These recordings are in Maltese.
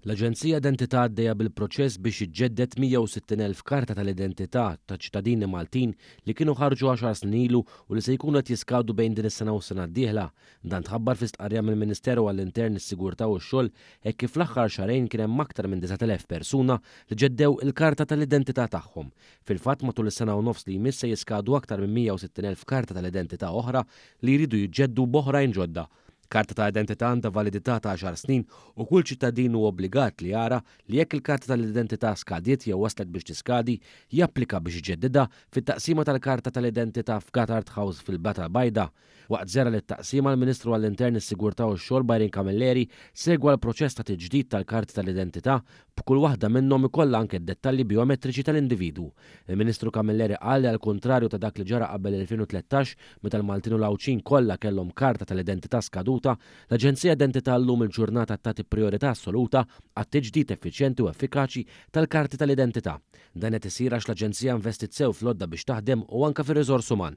L-Aġenzija Identità għaddejja bil-proċess biex iġġedded 160,000 karta tal-identità ta' ċittadini Maltin li kienu ħarġu għaxar snin ilu u li se jkunu qed jiskadu bejn din is-sena u s-sena d-dieħla. Dan tħabbar fi stqarrija mill-Ministeru għall-Intern, is-Sigurtà u x-Xogħol hekk kif fl-aħħar xahrejn kien hemm aktar minn 9,000 persuna li ġeddew il-karta tal-identità tagħhom. Fil-fatt matul is-sena u nofs li jmiss se jiskadu aktar minn 160,000 karta tal-identità oħra li jridu jiġġeddu b'oħrajn ġodda. Karta ta' identità għandha validità ta' għaxar snin u kull ċittadin hu obbligat li jara li jekk il-karta tal-identità skadiet jew waslet biex tiskadi, japplika biex iġeddidha fit-taqsima tal-karta tal-identità f'Gattard House fil-Blata l-Bajda. Waqt żjara lit-taqsima, l-Ministru għall-Intern, is-Sigurtà u x-Xogħol Byron Camilleri segwa l-proċess ta' tiġdid tal-karti tal-identità b'kull waħda minnhom ikollha anke d-dettalji bijometriċi tal-individwu. Il-Ministru Camilleri qal li għall-kuntrarju ta' dak li ġara qabel 2013 meta l-Maltin u l-Għawdxin kollha kellhom karta tal-identità skaduta, l-Aġenzija Identità llum il-ġurnata tagħti prijorità assoluta għat-tiġdid effiċjenti u effikaċi tal-karti tal-identità. Dan qed isir għax l-Aġenzija investiet sew fl-għodda biex taħdem u anke fir-riżors uman.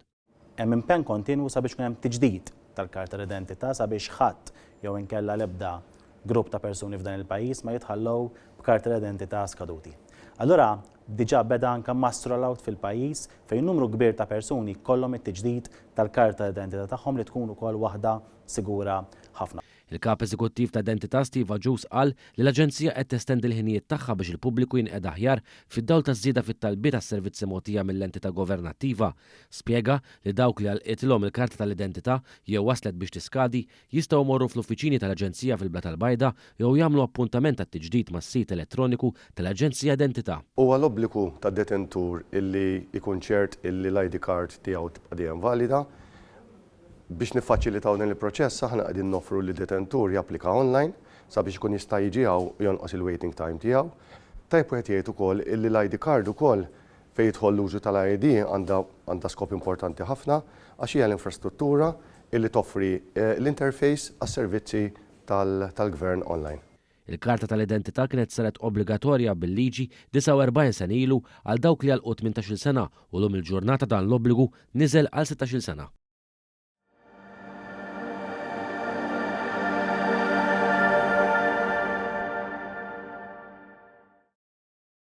Hemm impenn kontinwu sabiex ikun hemm tiġdid tal-Karta tal-Identità sabiex ħadd jew inkella l-ebda grupp ta' persuni f'dan il-pajjiż ma jitħallew b'karti tal-identità skaduti. Allura diġà beda anke mass rollout fil-pajjiż fejn numru kbir ta' persuni jkollhom it-tiġdid tal-karta tal-identità tagħhom li tkun ukoll waħda sigura ħafna. Il-Kap Eżekuttiv ta' Identità Steve Agius qal li l-aġenzija qed testendi l-ħinijiet tagħha biex il-pubbliku jinqeda aħjar fid-dawl taż-żieda fit-talbiet għas-servizzi mogħtija mill-entità governattiva. Spjega li dawk li għalqitilhom il-karta tal-identità jew waslet biex tiskadi jistgħu jmorru fl-uffiċini tal-aġenzija fil-Blata l-Bajda jew jagħmlu appuntament għat-tiġdid mas-sit elettroniku tal-Aġenzija Identità. Huwa l-obbligu tad-detentur illi jkun ċert illi l-ID card tiegħu tibqa' dejjem valida. Biex niffaċilitaw dan il-proċess aħna qegħdin noffru li detentur japplika online sabiex ikun jista' jiġi hawn u jonqos il-waiting time tiegħu. Tajjeb wieħed jgħid ukoll illi l-ID card ukoll fejn jidħol l-użu tal-ID għandha għandha skop importanti ħafna għax hija l-infrastruttura illi toffri l-interface għas-servizzi tal-gvern online. Il-karta tal-identità kienet saret obbligatorja bil-liġi 49 sena ilu għal dawk li għalqu 18-il sena u llum il-ġurnata dan l-obbligu niżel għal 16-il sena.